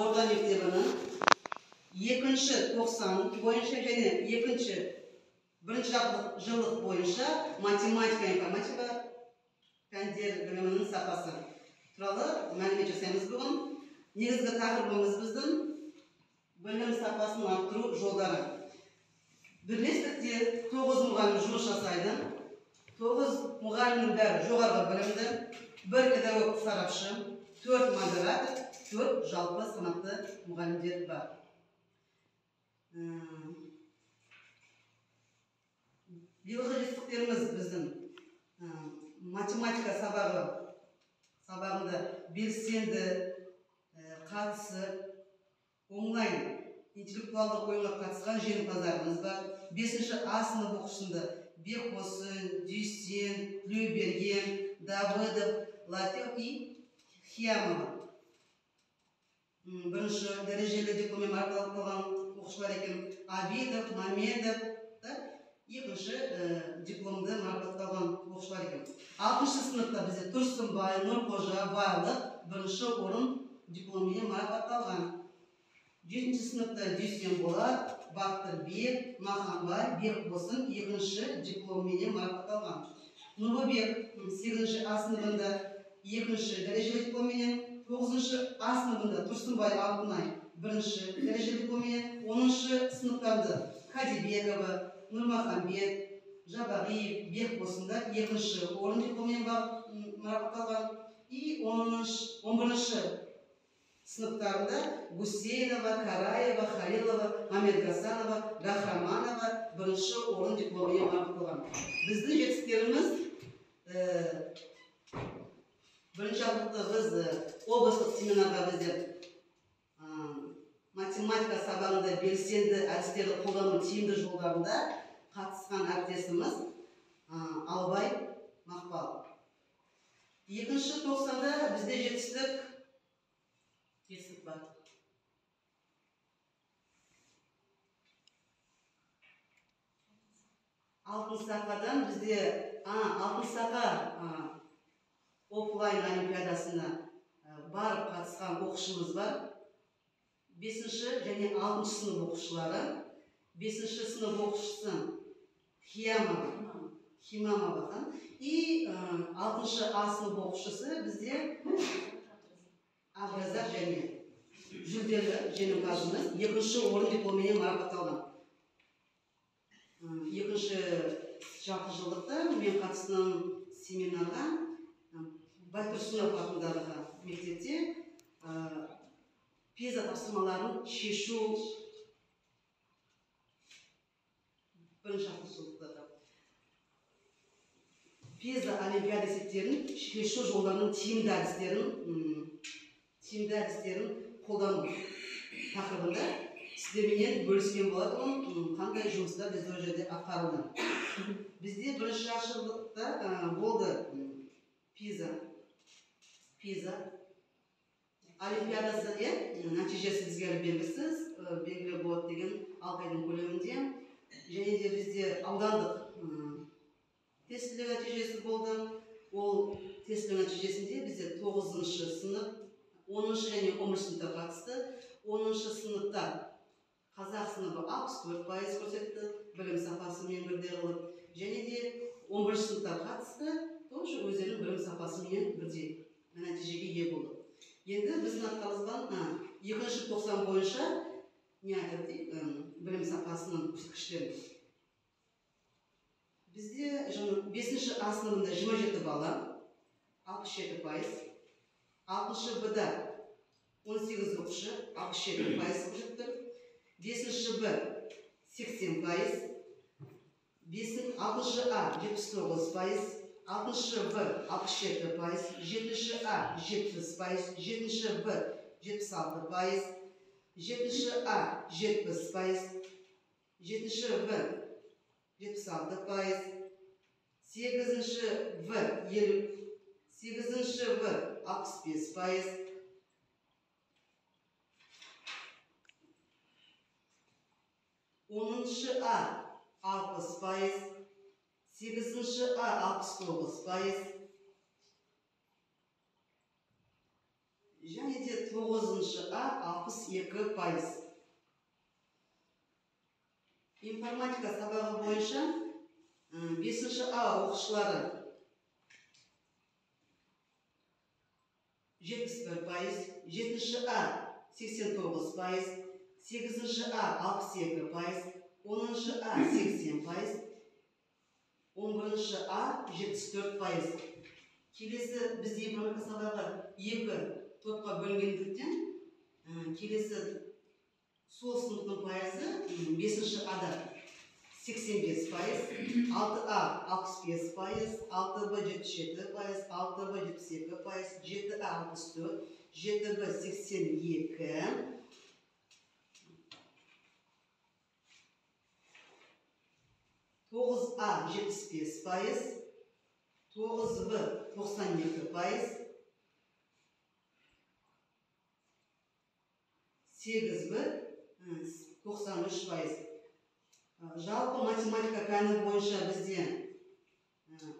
орта мектебінің екінші тоқсан бойынша және екінші бірінші жылдық бойынша математика, информатика пәндер білімінің сапасы туралы мәлімет жасаймыз бүгін. Негізгі тақырыбымыз біздің білім сапасын арттыру жолдары. Бірлестікте 9 мұғалім жұмыс жасайды. 9 мұғалімнің бәрі жоғарғы білімді, 1 педагог сарапшы, 4 модератор, 4 жалпы санатты мұғалімдер бар. Биылғы жетістіктеріміз біздің математика сабағында белсенді қатысып, онлайн интеллектуалдық ойынға қатысқан жеңімпаздарымыз бар. 5-ші А сынып оқушысында Бекбосын, Дүйсен, Тілеуберген, Давыдов, Латев и Хиямова. Бірінші дәрежелі дипломмен марапатталған оқушылар екен. Абидов, Мамедов, екінші дипломды марапатталған оқушылар екен. 6-шы сыныпта бізде Тұрсынбай, Нұрқожа, Байлық бірінші орын дипломмен марапатталған. 7-ші сыныпта Дүйсен Болат, Бақтырбек, Махамбай, Бекбосын екінші дипломменен марапатталған. Нұрлыбек 8-ші А сыныбында екінші дәрежелі дипломменен, 9-шы А сыныбында Тұрсынбай Алтынай бірінші дәрежелі дипломменен, 10-шы сыныптарда Кадибекова, Нұрмахамбет, Жабағиев, Бекбосында екінші орын дипломмен марапатталған. И 11-ші сыныптарында Гусейнова, Караева, Халилова, Мамедгасанова, Гахраманова бірінші орын дипломмен марапатталған. Біздің жетістіктеріміз бірінші жылдықта біз облыстық семинарға біздер математика сабағында белсенді әдістерді қолдану тиімді жолдарында қатысқан әріптесіміз Албай Мақпал. Екінші тоқсанда бізде жетістік бар. Алтын сақадан бізде Алтын сақа офлайн олимпиадасына барып қатысқан оқушымыз бар. 5-ші және 6-шы сынып оқушылары. 5-ші сынып оқушысы Химамова и 6-шы А сынып оқушысы бізде Абразақ және жүлделі жеңімпазымыз екінші орын дипломмен марапатталған. Екінші жарты жылдықта мен қатысқан семинарға Байтұрсынов атындағы мектепте ПИЗа тапсырмаларын шешу бірінші жарты жылдықтағы ПИЗа олимпиада есептерін шешу жолдарының тиімді әдістерін қолдану тақырыбында сіздерменен бөліскен болатынмын, қандай жұмыстар бізде ол жерде атқарылды. Бізде бірінші жарты жылдықта болды ПИЗа олимпиадасы, нәтижесі бізге әлі белгісіз, белгілі болады деген 6 айдың көлемінде. Және де бізде аудандық тестілеу нәтижесі болды. Ол тестілеу нәтижесінде бізде 9-шы сынып, 10-шы және 11-ші сыныпта қатысты. 10-шы сыныпта қазақ сыныбы 64% көрсетті, білім сапасымен бірдей қылып. Және де 11-ші сыныпта қатысты, тоже өздерінің білім сапасымен бірдей нәтижеге ие болды. Енді біздің атқарылған екінші тоқсан бойынша не айтады дейік, білім сапасының көрсеткіштері. Бізде 5-ші А сыныбында 27 бала, 67%, 6-шы Б-да 18 оқушы, 67% көрсетті. 5-ші Б 80%, 6-шы А 79%, 6-шы В 67%, 7-ші А 70%, 7-ші В 76%, 7-ші А 70%, 7-ші В 76%, 8-ші В 8-ші В 65%, 10-шы А 60%, 8-ші А 69%, және де 9 9 А 62%. Информатика сабағы бойынша 5 А оқушылары 71%, 7 А 89%, 8 А 62%, 10 А 80%, 11 А 74%. Келесі бізде информатика сабағы 2 топқа бөлінгендіктен, келесі сол сыныптың пайызы 5 А-да 85%, 6А 65%, 6Б 77%, 6В 72%, 7А 64%, 7Б 82%, 9А 75%, 9В 92%, 8В 93%. Жалпы математика пәні бойынша бізде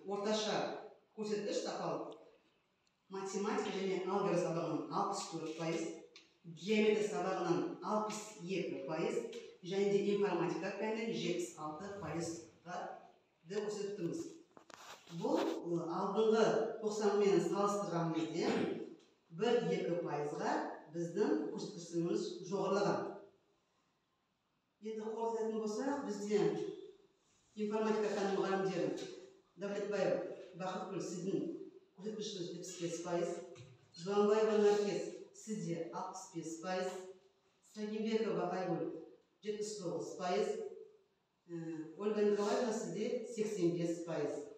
орташа көрсеткіш сапалы математика және алгебра сабағынан 64%, геометрия сабағынан 62% және де информатика пәнінен 76%-ға көрсеттіміз. Бұл алдыңғы 90-мен салыстырған кезде 1-2%-ға біздің көрсеткішіміз жоғарылаған. Енді қорытындылайтын болсақ, бізде информатика пәні мұғалімдері Давлетбаева Бақытгүл, сіздің көрсеткішіңіз 75%, Жуанбаева Наркес, сізде 65%, Сагинбекова Айгүл 79%, Ольга Николаевна, сізде 85%,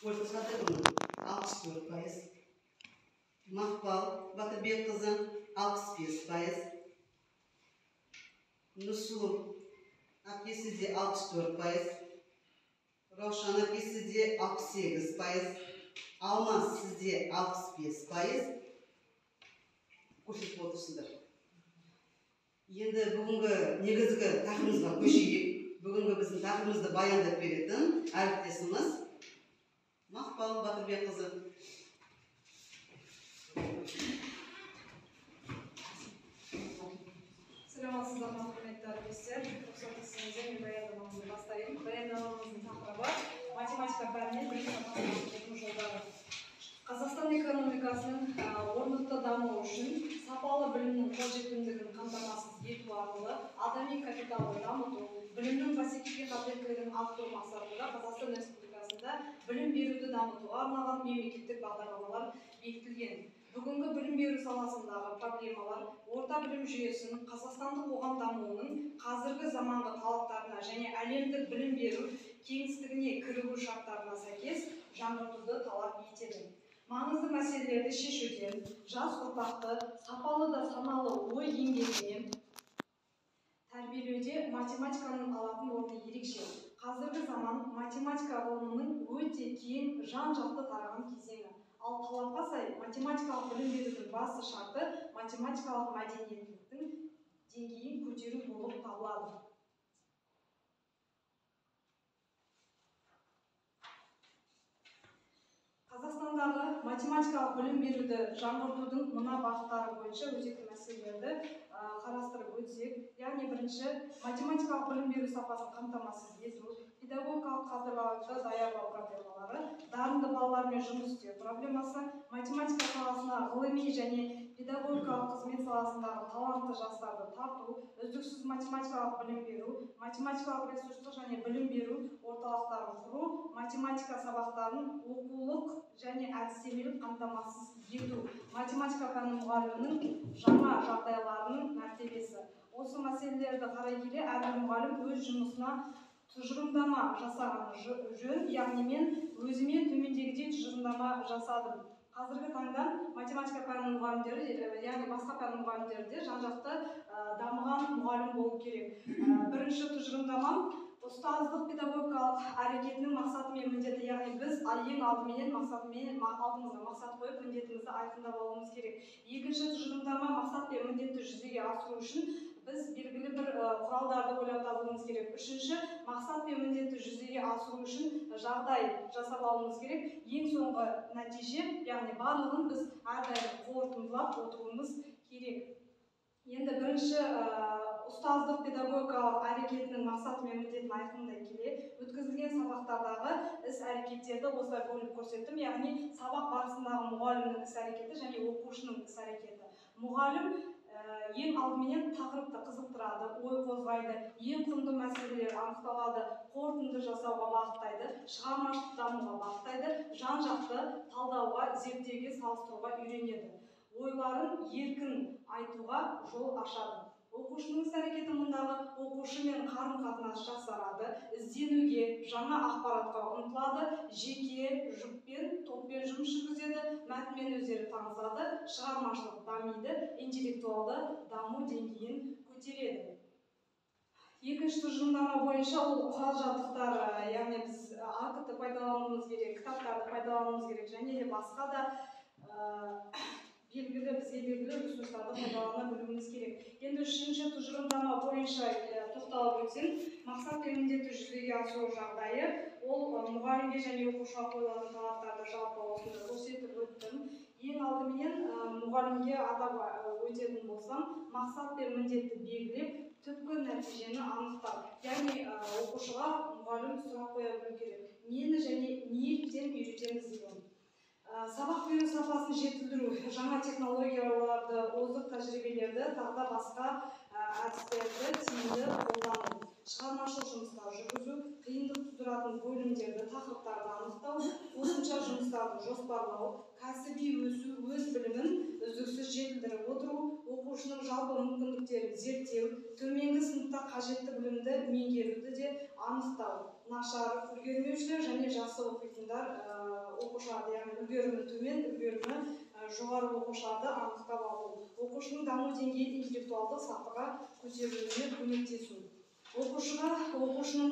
Ольга Садыковна 64%, Мақпал Батырбекқызы 65%, Нұрсұлу әпке, сізде 64%, Раушан әпке, сізде 68%, Алмас, сізде 65% көрсетіп отырсыздар. Енді бүгінгі негізгі тақырыбымызға көшейік. Бүгінгі біздің тақырыбымызды баяндап беретін әріптесіміз Мақпал Батырбекқызы. Саламатсыздар ма, құрметті әріптестер. Рұқсат етсеңіздер, мен баяндамамызды бастайын. Баяндамамыздың тақырыбы математика пәнінен білім сапасын арттырудың жолдары. Қазақстан экономикасының орнықты дамуы үшін сапалы білімнің қолжетімділігін қамтамасыз ету арқылы адами капиталды дамыту, білімнің бәсекеге қабілеттілігін арттыру мақсатында Қазақстан Республикасында білім беруді дамытуға арналған мемлекеттік бағдарламалар бекітілген. Бүгінгі білім беру саласындағы проблемалар орта білім жүйесін қазақстандық қоғам дамуының қазіргі заманғы талаптарына және әлемдік білім беру кеңістігіне кірігу шарттарына сәйкес жаңғыртуды талап етеді. Маңызды мәселелерді шешуден жас ұрпақты сапалы да саналы ой еңбегіне тәрбиелеуде математиканың алатын орны ерекше. Қазіргі заман математика ғылымының өте кең, жан-жақты тараған кезеңі. Ал талапқа сай математикалық білім берудің басты шарты математикалық мәдениеттіліктің деңгейін көтеру болып табылады. Қазақстандағы математикалық білім беруді жаңғыртудың мына бағыттары бойынша өзекті мәселелерді қарастырып өтсек, яғни бірінші, математикалық білім беру сапасын қамтамасыз ету, педагогикалық кадрларды даярлау проблемалары, дарынды балалармен жұмыс істеу проблемасы, математика саласына ғылыми және педагогикалық қызмет саласындағы талантты жастарды тарту, үздіксіз математикалық білім беру, математикалық ресурстық және білім беру орталықтарын құру, математика сабақтарын оқулық және әдістемелік қамтамасыз ету, математика пәні мұғалімінің жаңа жағдайларының мәртебесі. Осы мәселелерді қарай келе әрбір мұғалім өз жұмысына тұжырымдама жасаған жөн, яғни мен өзіме төмендегідей тұжырымдама жасадым. Қазіргі таңда математика пәнінің мұғалімдері, яғни басқа пән мұғалімдері де жан-жақты дамыған мұғалім болу керек. Бірінші тұжырымдамам ұстаздық педагогикалық әрекетінің мақсаты мен міндеті, яғни біз ең алдыменен мақсатымен алдымызға мақсат қойып міндетімізді айқындап алуымыз керек. Екінші тұжырымдама мақсат пен міндетті жүзеге асыру үшін біз белгілі бір құралдарды ойлап табуымыз керек. Үшінші, мақсат пен міндетті жүзеге асыру үшін жағдай жасап алуымыз керек. Ең соңғы нәтиже, яғни барлығын біз әрдайым қорытындылап отыруымыз керек. Енді бірінші, ұстаздық педагогикалық әрекетінің мақсаты мен міндетін айқындай келе, өткізілген сабақтардағы іс-әрекеттерді осылай бөліп көрсеттім, яғни сабақ барысындағы мұғалімнің іс-әрекеті және оқушының іс-әрекеті. Мұғалім ең алдыменен тақырыпты қызықтырады, ой қозғайды, ең құнды мәселелер анықталады, қорытынды жасауға бағыттайды, шығармашылық дамуға бағыттайды, жан-жақты талдауға, зерттеуге, салыстыруға үйренеді. Ойларын еркін айтуға жол ашады. Оқушының іс-әрекеті мұндағы оқушымен қарым-қатынас жасарады, ізденуге, жаңа ақпаратқа ұмтылады, жеке, жұппен, топпен жұмыс жүргізеді, мәтінмен өздері танысады, шығармашылық дамиды, интеллектуалды даму деңгейін көтереді. Екінші тұжырымдама бойынша ол құрал-жабдықтар, яғни біз АКТ пайдалануымыз керек, кітаптарды пайдалануымыз керек және де басқа да белгілі, бізге белгілі ресурстарды пайдалана білуіміз керек. Енді үшінші тұжырымдама бойынша тоқталып өтсем, мақсат пен міндетті жүзеге асыру жағдайы, ол мұғалімге және оқушыға қойылатын талаптарды жалпы осында көрсетіп өттім. Ең алдыменен мұғалімге атап өтетін болсам, мақсат пен міндетті белгілеп, түпкі нәтижені анықтау. Яғни оқушыға мұғалім сұрақ қоя білу керек. Нені және неліктен үйретеміз деген. Сабақ беру сапасын жетілдіру, жаңа технологияларды, озық тәжірибелерді, тағы да басқа әдістерді тиімді қолдану, шығармашылық жұмыстар жүргізу, қиындық тудыратын бөлімдерді, тақырыптарды анықтау, қосымша жұмыстарды жоспарлау, кәсіби өсу, өз білімін үздіксіз жетілдіріп отыру, оқушының жалпы мүмкіндіктерін зерттеу, төменгі сыныпта қажетті білімді меңгеруді де анықтау, нашар үлгермеушілер және жақсы оқитындар оқушыларды, яғни үлгерімі төмен, үлгерімі жоғары оқушыларды анықтап алу, оқушының даму деңгейін интеллектуалдық сатыға көтерілуіне көмектесу, оқушының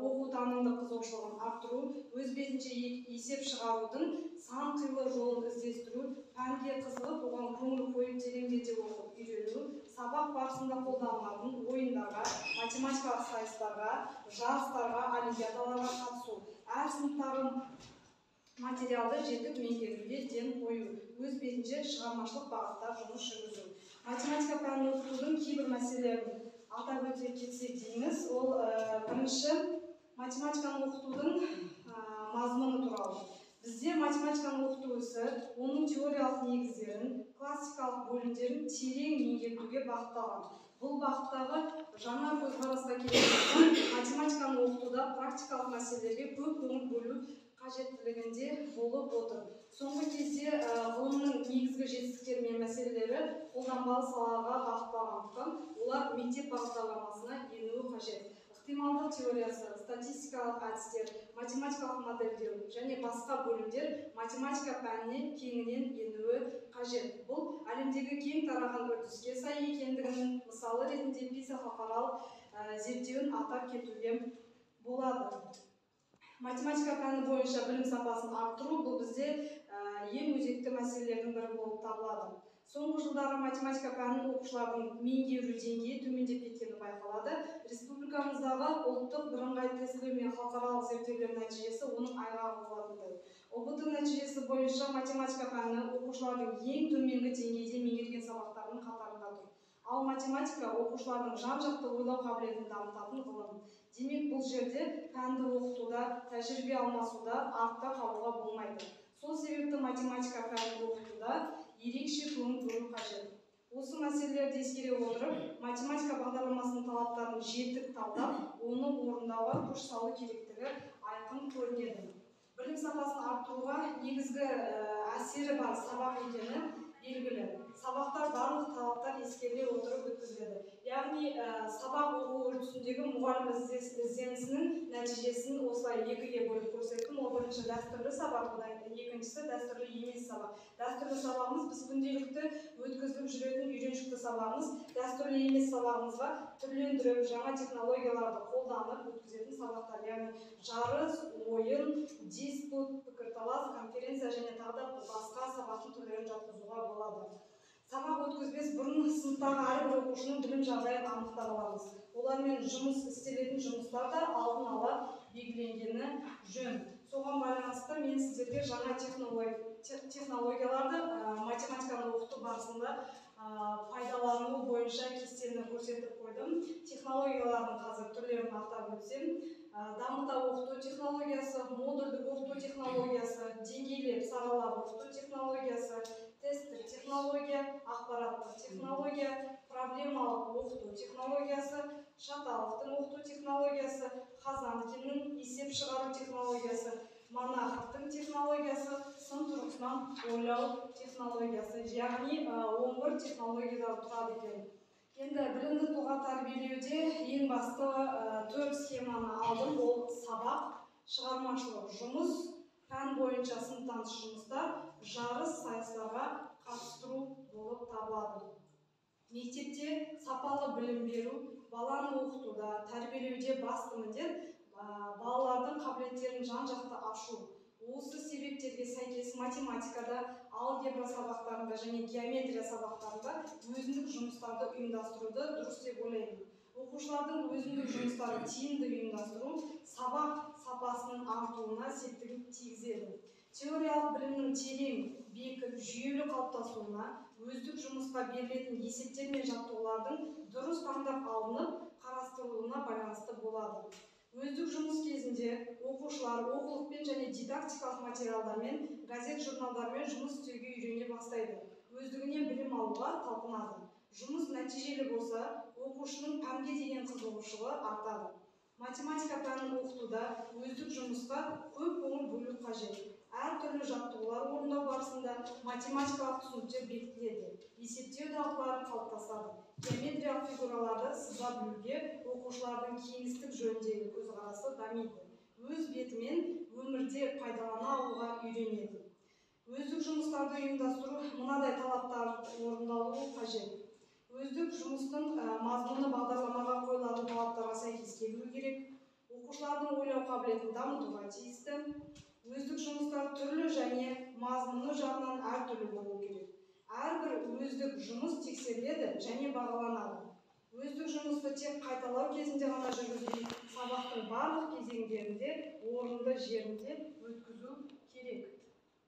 оқу танымдық қызығушылығын арттыру, өз бетінше есеп шығарудың сан қилы жолын іздестіру, пәнге қызығып, оған көңіл қойып тереңдете оқып үйрену, сабақ барысында қолданылатын ойындарға, математикалық сайыстарға, жарыстарға, олимпиадаларға қатысу, әр сыныптағы материалды жетік меңгеруге ден қою, өз бетінше шығармашылық бағытта жұмыс жүргізу. Математика пәнін оқытудың кейбір мәселелерін атап өте кетсек дейміз. Ол бірінші, математиканы оқытудың мазмұны туралы. Бізде математиканы оқыту ісі оның теориялық негіздерін, классикалық бөлімдерін терең меңгертуге бағытталған. Бұл бағыттағы жаңа көзқарасқа келетін болсақ, математиканы оқытуда практикалық мәселелерге көп көңіл бөлу қажеттілігінде болып отыр. Соңғы кезде ғылымның негізгі жетістіктері мен мәселелері қолданбалы салаға бағытталғандықтан, олар мектеп бағдарламасына енуі қажет. Ықтималдық теориясы, статистикалық әдістер, математикалық модельдеу және басқа бөлімдер математика пәніне кеңінен енуі қажет. Бұл әлемдегі кең тараған үрдіске сай екендігінің мысалы ретінде PISA халықаралық зерттеуін атап кетуге болады. Математика пәні бойынша білім сапасын арттыру бұл бізде ең өзекті мәселелердің бірі болып табылады. Соңғы жылдары математика пәнін оқушылардың меңгеру деңгейі төмендеп кеткені байқалады. Республикамыздағы ұлттық бірыңғай тестілеу мен халықаралық зерттеулер нәтижесі оның айғағы болатындай. ҰБТ нәтижесі бойынша математика пәні оқушылардың ең төменгі деңгейде меңгерген сабақтарының қатарында тұр. Ал математика оқушылардың жан-жақты ойлау қабілетін дамытатын ғылым. Демек, бұл жерде пәнді оқытуда, тәжірибе алмасуда артта қалуға болмайды. Сол себепті математика пәнін оқытуда ерекше көңіл бөлу қажет. Осы мәселелерді ескере отырып, математика бағдарламасының талаптарын жетік талдап, оны орындауға күш салу керектігі айқын көрінеді. Білім сапасын арттыруға негізгі әсері бар сабақ екені белгілі. Сабақтар барлық талаптар ескеріле отырып өткізіледі. Яғни сабақ оқу үрдісіндегі мұғалім ізденісінің нәтижесін осылай екіге бөліп көрсеттім. Ол бірінші дәстүрлі сабақ, одан екіншісі дәстүрлі емес сабақ. Дәстүрлі сабағымыз біз күнделікті өткізіліп жүретін үйреншікті сабағымыз. Дәстүрлі емес сабағымызға түрлендіріп, жаңа технологияларды қолданып өткізетін сабақтар, яғни жарыс, ойын, диспут, пікірталас, конференция және тағы да басқа сабақтың түрлерін жатқызуға болады. Сабақ өткізбес бұрын сыныптағы әрбір оқушының білім жағдайын анықтап аламыз. Олармен жұмыс істелетін жұмыстар да алдын ала белгіленгені жөн. Соған байланысты мен сіздерге жаңа технологияларды математиканы оқыту барысында пайдалану бойынша кестені көрсетіп қойдым. Технологиялардың қазір түрлерін атап өтсем, дамыта оқыту технологиясы, модульдік оқыту технологиясы, деңгейлеп саралап оқыту технологиясы, тесттік технология, ақпараттық технология, проблемалық оқыту технологиясы, Шаталовтың оқыту технологиясы, Хазанкиннің есеп шығару технологиясы, Монаховтың технологиясы, сын тұрғысынан ойлау технологиясы, яғни 11 технологиядан тұрады екен. Енді білімді тұлға тәрбиелеуде ең басты 4 схеманы алдым. Ол сабақ, шығармашылық жұмыс, пән бойынша сыныптан тыс жұмыстар, жарыс сайыстарға қатыстыру болып табылады. Мектепте сапалы білім беру, баланы оқытуда, тәрбиелеуде басты міндет балалардың қабілеттерін жан-жақты ашу. Осы себептерге сәйкес математикада, алгебра сабақтарында және геометрия сабақтарында өзіндік жұмыстарды ұйымдастыруды дұрыс деп ойлаймын. Оқушылардың өзіндік жұмыстарын тиімді ұйымдастыру сабақ сапасының артуына септігін тигізеді. Теориялық білімнің терең, бекіп, жүйелі қалыптасуына, өздік жұмысқа берілетін есептер мен жаттығулардың дұрыс таңдап алынып, қарастырылуына байланысты болады. Өздік жұмыс кезінде оқушылар оқулықпен және дидактикалық материалдармен, газет-журналдармен жұмыс істеуге үйрене бастайды. Өздігінен білім алуға талпынады. Жұмыс нәтижелі болса, оқушының пәнге деген қызығушылығы артады. Математика пәнін оқытуда өздік жұмысқа көп көңіл бөлу қажет. Әртүрлі жаттығулар орындау барысында математикалық түсініктер бекітіледі, есептеу дағдылары қалыптасады. Геометриялық фигураларды сыза білуге оқушылардың кеңістік жөніндегі көзқарасы дамиды. Өз бетімен өмірде пайдалана алуға үйренеді. Өздік жұмыстарды ұйымдастыру мынадай талаптар орындалуы қажет. Өздік жұмыстың мазмұны бағдарламаға қойылатын талаптарға сәйкес келуі керек. Оқушылардың ойлау қабілетін дамытуға тиісті. Өздік жұмыстар түрлі және мазмұны жағынан әртүрлі болуы керек. Әрбір өздік жұмыс тексеріледі және бағаланады. Өздік жұмысты тек қайталау кезінде ғана жүргізбей, сабақтың барлық кезеңдерінде орынды жерінде өткізу керек.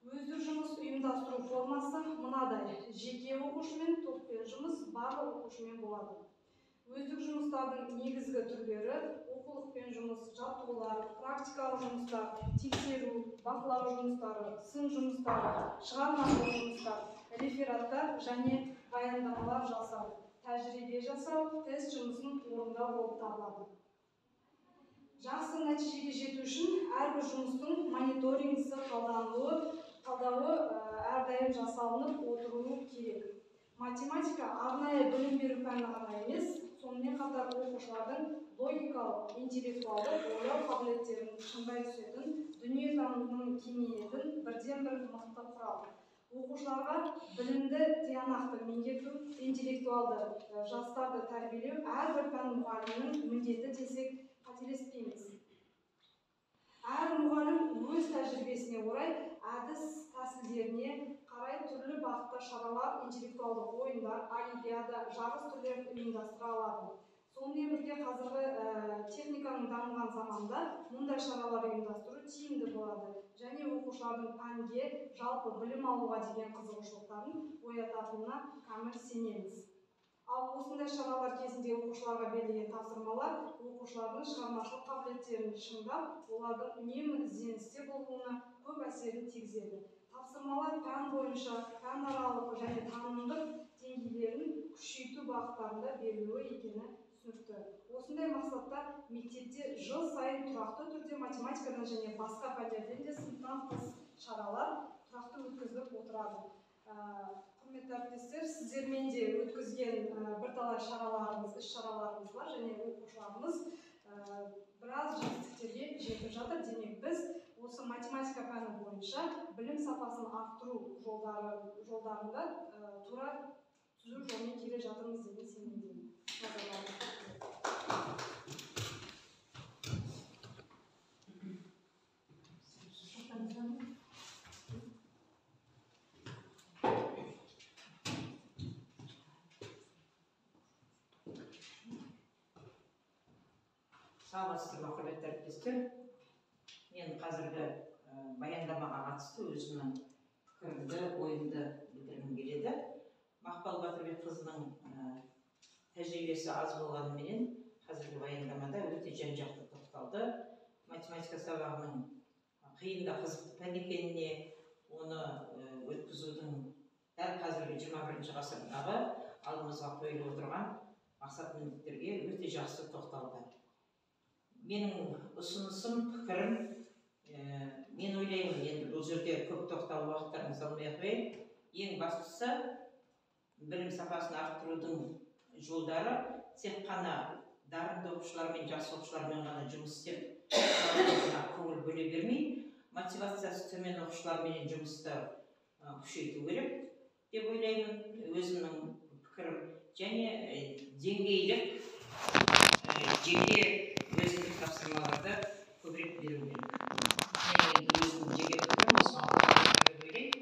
Өздік жұмыс ұйымдастыру формасы мынадай: жеке оқушымен, топпен жұмыс, барлық оқушымен болады. Өздік жұмыстардың негізгі түрлері оқулықпен жұмыс, жаттығулар, практикалық жұмыстар, тексеру, бақылау жұмыстары, сын жұмыстары, шығармашылық жұмыстар, рефераттар және баяндамалар жасау, тәжірибе жасау, тест жұмысын орындау болып табылады. Жақсы нәтижеге жету үшін әрбір жұмыстың мониторингісі талдауы әрдайым жасалынып отыруы керек. Математика арнайы білім беру пәні ғана емес, сонымен қатар оқушылардың логикалық, интеллектуалдық ойлау қабілеттерін шыңдай түсетін, дүниетанымының кеңейетін бірден-бір мықты құрал. Оқушыларға білімді тиянақты меңгерту, интеллектуалды жастарды тәрбиелеу әрбір пән мұғалімінің міндеті десек қателеспейміз. Әр мұғалім өз тәжірибесіне орай әдіс тәсілдеріне қарай түрлі бағытта шаралар, интеллектуалдық ойындар, олимпиада, жарыс түрлерін ұйымдастыра алады. Сонымен бірге қазіргі техниканың дамыған заманында мұндай шаралар ұйымдастыру тиімді болады және оқушылардың пәнге, жалпы білім алуға деген қызығушылықтарын оятатынына кәміл сенеміз. Ал осындай шаралар кезінде оқушыларға берілген тапсырмалар оқушылардың шығармашылық қабілеттерін шыңдап, олардың үнемі ізденісте болуына көп әсерін тигізеді. Тапсырмалар пән бойынша, пәнаралық және танымдық деңгейлерін күшейту бағыттарында берілуі екені түсінікті. Осындай мақсатта мектепте жыл сайын тұрақты түрде математикадан және басқа пәндерден де сыныптан тыс шаралар тұрақты өткізіліп отырады. Құрметті әріптестер, сіздермен де өткізген бірталай шараларымыз, іс-шараларымыз бар және оқушыларымыз біраз жетістіктерге жетіп жатыр. Демек, біз осы математика пәні бойынша білім сапасын арттыру жолдарында тура түзу жолмен келе жатырмыз деген сенімдемін. Назарларыңызға. Саламатсыздар ма, құрметті әріптестер. Мен қазіргі баяндамаға қатысты өзімнің пікірімді, ойымды білдіргім келеді. Мақпал Батырбекқызының тәжірибесі аз болғанымен қазіргі баяндамада өте жан-жақты тоқталды. Математика сабағының қиын да қызықты пән екеніне, оны өткізудің дәл қазіргі 21 ғасырдағы алдымызға қойылып отырған мақсат міндеттерге өте жақсы тоқталды. Менің ұсынысым, пікірім, мен ойлаймын, енді бұл жерде көп тоқталып уақыттарыңызды алмай ақ қояйын. Ең бастысы білім сапасын арттырудың жолдары тек қана дарынды оқушылармен, жақсы оқушылармен ғана жұмыс істеп, көңіл бөле бермей, мотивациясы төмен оқушылармен жұмысты күшейту керек деп ойлаймын, өзімнің пікірім. Және деңгейлік жеке өзіндік тапсырмаларды көбірек беру керек. Менің өзімнің жеке пікірім осыған деп ойлаймын.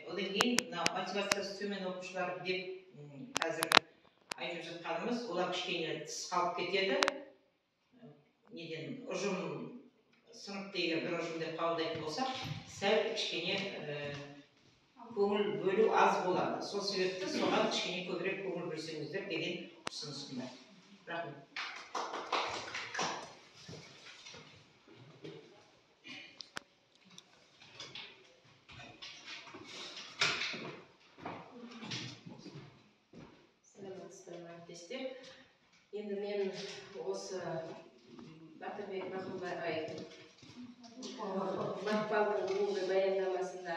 Одан кейін мына мотивациясы төмен оқушылар деп қазір айтып жатқанымыз, олар кішкене тыс қалып кетеді. Неден ұжым, сыныпты егер бір ұжым деп қабылдайтын болсақ, сәл кішкене көңіл бөлу аз болады. Сол себепті соған кішкене көбірек көңіл бөлсеңіздер деген ұсынысым бар. Рахмет. Саламатсыздар ма, әріптестер. Енді мен осы Батырбек Мақпалдың бүгінгі баяндамасында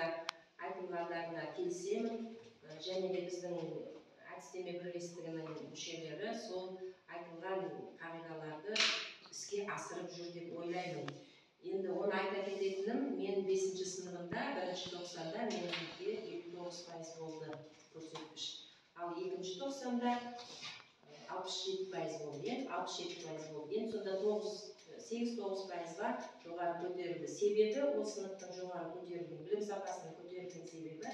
айтылғандарына келісемін. Және де біздің әдістеме бірлестігінің мүшелері сол айтылған қағидаларды іске асырып жүр деп ойлаймын. Енді оны айта кететінім, мен 5-ші сыныбында, 1-ші тоқсанда менде 59% болды көрсеткіш. Ал 2-ші тоқсанда 67% болды, 67% болды. Енді сонда 8-9%-ға жоғары көтерілді. Себебі ол сыныптың жоғары көтерілген, білім сапасының көтерілген себебі,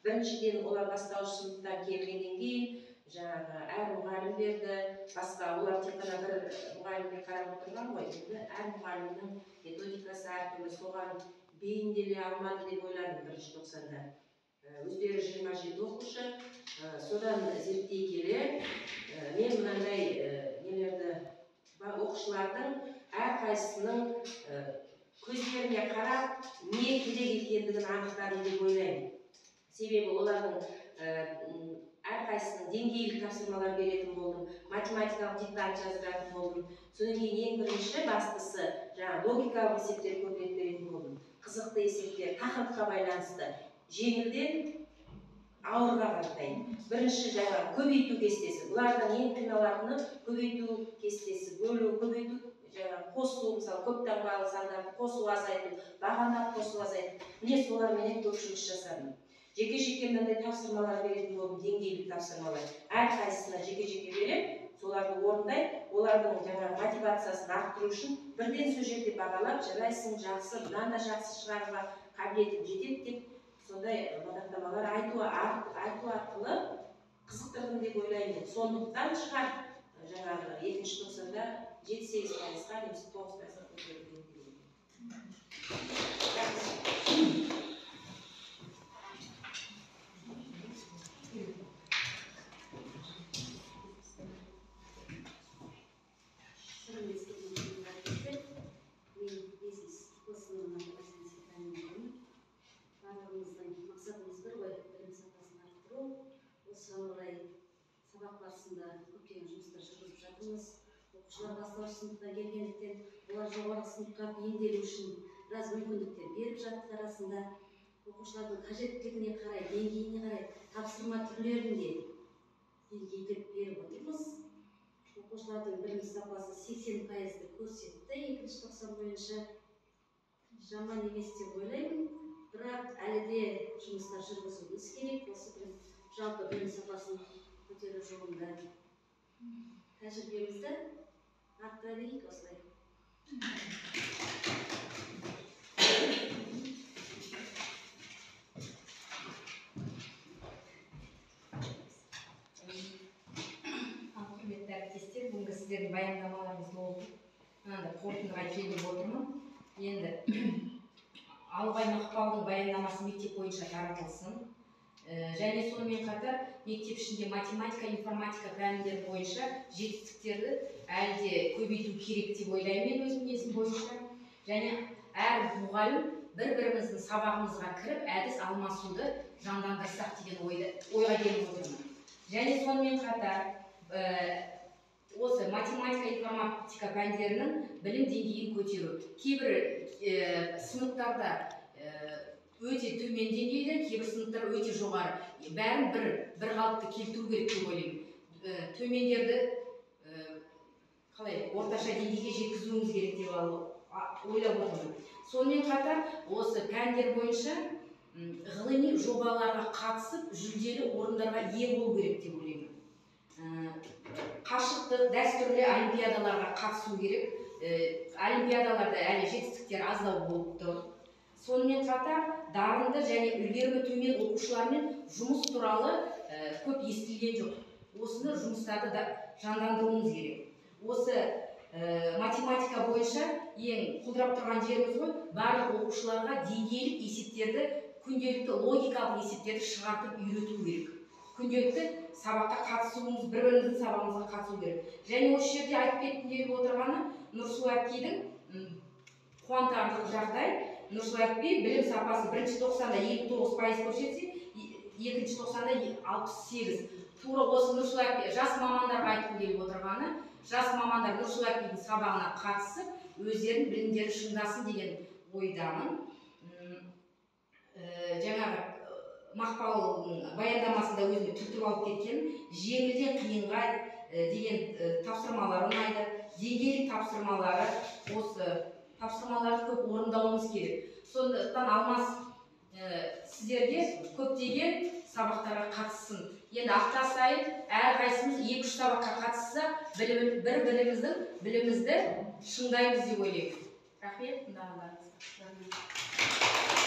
біріншіден, олар бастауыш сыныптан келгеннен кейін жаңағы әр мұғалім берді, басқа олар тек қана бір мұғалімге қарап отырған ғой. Енді әр мұғалімнің методикасы әртүрлі, соған бейімделе алмады деп ойладым 1-ші тоқсанда. Өздері 27 оқушы, содан зерттей келе мен мынандай нелерді оқушылардың әрқайсысының көздеріне қарап не керек екендігін анықтадым деп ойлаймын. Себебі олардың әрқайсысының деңгейлік тапсырмалар беретін болдым, математикалық диктант жаздыратын болдым. Содан кейін ең бірінші бастысы жаңа логикалық есептер көбірек беретін болдым. Қызықты есептер, тақырыпқа байланысты, жеңілден ауырға қаратай. Бірінші жаңа көбейту кестесі. Бұлардың ең қиналатыны көбейту кестесі, бөлу, көбейту, жаңа қосу, мысалы көп таңбалы сандарды қосу, азайту, бағанап қосу, азайту. Міне соларменен көп жұмыс жасадым. Жеке-жеке мынандай тапсырмалар беретін болдым, деңгейлік тапсырмалар. Әрқайсысына жеке-жеке беремін, соларды орындайды. Олардың жаңа мотивациясын арттыру үшін бірден сол жерде бағалап, жарайсың, жақсы, бұдан да жақсы шығаруға қабілетің жетеді деп сондай мадақтамалар айту арқылы қызықтырдым деп ойлаймын. Сондықтан шығар жаңағы 2-ші тоқсанда 7-8%-ға немесе 9%-ға көтерілген деп ойлаймын. Мен 5-ші сыныбының математика пәнінің барлығымыздың мақсатымыз бір ғой, білім сапасын арттыру. Осыған орай сабақ барысында көптеген жұмыстар жүргізіп жатырмыз. Оқушылар бастауыш сыныпқа келгендіктен олар жоғарғы сыныпқа бейімделу үшін біраз мүмкіндіктер беріп жаттық. Арасында оқушылардың қажеттілігіне қарай, деңгейіне қарай тапсырма түрлерін де деңгейлеп беріп отырмыз. Оқушылардың білім сапасы 80%-ды көрсетті 2-ші тоқсан бойынша. Жаман емес деп ойлаймын, бірақ әлі де жұмыстар жүргізуіміз керек. Осы білім, жалпы білім сапасын көтеру жолында тәжірибемізді арттыра берейік осылай. Құрметті әріптестер, бүгінгі сіздердің баяндамаларыңызды оқып, Мынандай қорытындыға келіп отырмын. Енді Алыбай Мақпалдың баяндамасы мектеп бойынша таратылсын. Және сонымен қатар мектеп ішінде математика, информатика пәндері бойынша жетістіктерді әлі де көбейту керек деп ойлаймын мен өзім несім бойынша. Және әр мұғалім бір-біріміздің сабағымызға кіріп әдіс алмасуды жандандырсақ деген ойға келіп отырмын. Және сонымен қатар осы математика, информатика пәндерінің білім деңгейін көтеру. Кейбір сыныптарда өте төмен деңгейде, кейбір сыныптар өте жоғары. Бәрін бір қалыпты келтіру керек деп ойлаймын. Төмендерді қалай орташа деңгейге жеткізуіміз керек деп ойлап отырмын. Сонымен қатар осы пәндер бойынша ғылыми жобаларға қатысып жүлделі орындарға ие болу керек деп ойлаймын. Қашықтық дәстүрлі олимпиадаларға қатысу керек. Олимпиадаларда әлі жетістіктер аздау болып тұр. Сонымен қатар дарынды және үлгерімі төмен оқушылармен жұмыс туралы көп естілген жоқ. Осыны жұмыстарды да жандандыруымыз керек. Осы математика бойынша ең құлдырап тұрған жеріміз ғой, барлық оқушыларға деңгейлік есептерді, күнделікті логикалық есептерді шығартып үйрету керек. Күнделікті сабаққа қатысуымыз, бір-біріміздің сабағымызға қатысу керек. Және осы жерде айтып кеткім келіп отырғаны, Нұрсұлу әпкейдің қуантарлық жағдай. Нұрсұлу әпкей білім сапасы бірінші тоқсанда 59% көрсетсе, екінші тоқсанда 68. Тура осы Нұрсұлу әпкей жас мамандарға айтқым келіп отырғаны, жас мамандар Нұрсұлу әпкейдің сабағына қатысып, өздерінің білімдерін шыңдасын деген ойдамын. Жаңағы Мақпалдың баяндамасында өзіме түртіп алып кеткен жеңілден қиынға деген тапсырмалар ұнайды. Деңгейлік тапсырмалары, осы тапсырмаларды көп орындауымыз керек. Сондықтан Алмас сіздерге көптеген сабақтарға қатыссын. Енді апта сайын әрқайсымыз 2-3 сабаққа қатысса, бір-біріміздің білімімізді шыңдаймыз деп ойлаймын. Рахмет тыңдағандарыңызға.